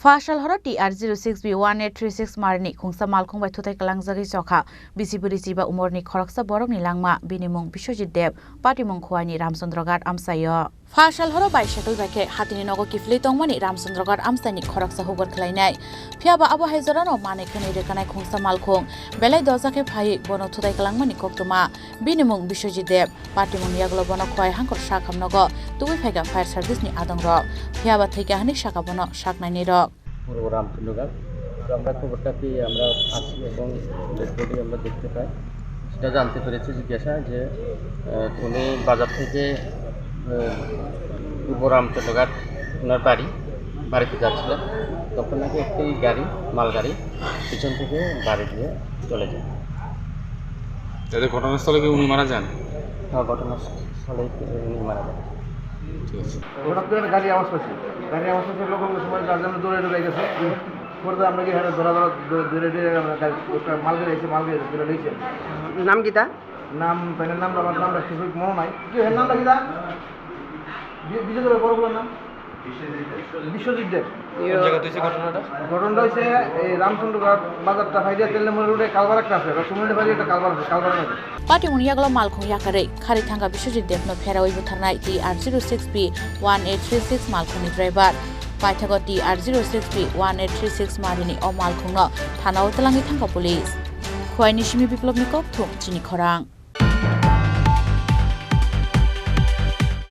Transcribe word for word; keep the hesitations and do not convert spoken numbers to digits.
Phasal horo T R zero six B one eight three six marini khungsa malkhung bai thutai kalangjagwi chokha bisi bwrwi chiba umorni khoroksa borokni langma, bini mung Biswajit Deb, patimung Khowai ni Ramchandra Ghat amchaio. Phasal horo bicycle bai khe hatini nogo kiphilwi tongmani Ramchandra Ghat amchaini khoroksa hukbar khlainai. Phiyaba abo hai jorano manwi khwnwi rwkanai khungsa malkhung belai doja khe phaiwi bono thutai kalangmani koktwma. Bini mung Biswajit Deb, patimungni yagulo bono Khowai Hangkor sakhamnogo tubui phaikha fire service ni adongrok. Phiyaba thwikha hwnwi sakha bono saknainirok. পূর্ব রামচন্দ্রগড়। তো আমরা খবরটা পেয়ে আমরা আসি এবং dead body আমরা দেখতে পাই। সেটা জানতে পেরেছি জিজ্ঞাসা যে, আহ, উনি বাজার থেকে, আহ, পূর্ব রামচন্দ্রগড় ওনার বাড়ি, বাড়িতে যাচ্ছিলেন। তখন নাকি একটি গাড়ি, মালগাড়ি পিছন থেকে বাড়ি দিয়ে চলে যায়। তাদের ঘটনাস্থলে কি উনি মারা যান? হ্যাঁ, ঘটনাস্থলেই উনি মারা যান। ঠিক আছে। হঠাৎ করে একটা গাড়ি আওয়াজ পাচ্ছি, গাড়ি আওয়াজ পাচ্ছি, লোক লোক সবাই যার জন্য দৌড়ে দৌড়ে গেছে। পরে তো আমরা কি এখানে দৌড়া দৌড়া দৌড়ে দৌড়ে আমরা গাড়ি, একটা মাল গাড়ি এসে, মাল গাড়ি ধরে নিয়েছে। নাম কিতা? নাম, তাই নাম, আমার নামটা ঠিক মনে নাই। কি এর নামটা কিতা? বি-, বিজয় দেবের বড় বড় নাম? বিশ্বজিৎ দেব। ইয়ো। কোন জায়গাতে হয়েছে ঘটনাটা? ঘটনাটা হয়েছে এই রামচন্দ্রগড় বাজারটা ফাইডিয়া তেলডাঙ্গা রোডে কালভার একটা আছে, রসমুন্ডি বাড়ি একটা কালভার আছে, কালভার আছে। Patimungni yagulo malkhung yakarwi khari thangkha Biswajit Debno pherawi butharnai T R zero six B one eight three six malkhungni driver. Paithago T R zero six B one eight three six marini o malkhungno thanao twlangwi thangkha police. Khwaini simi Biplobni kokthum chini khorang.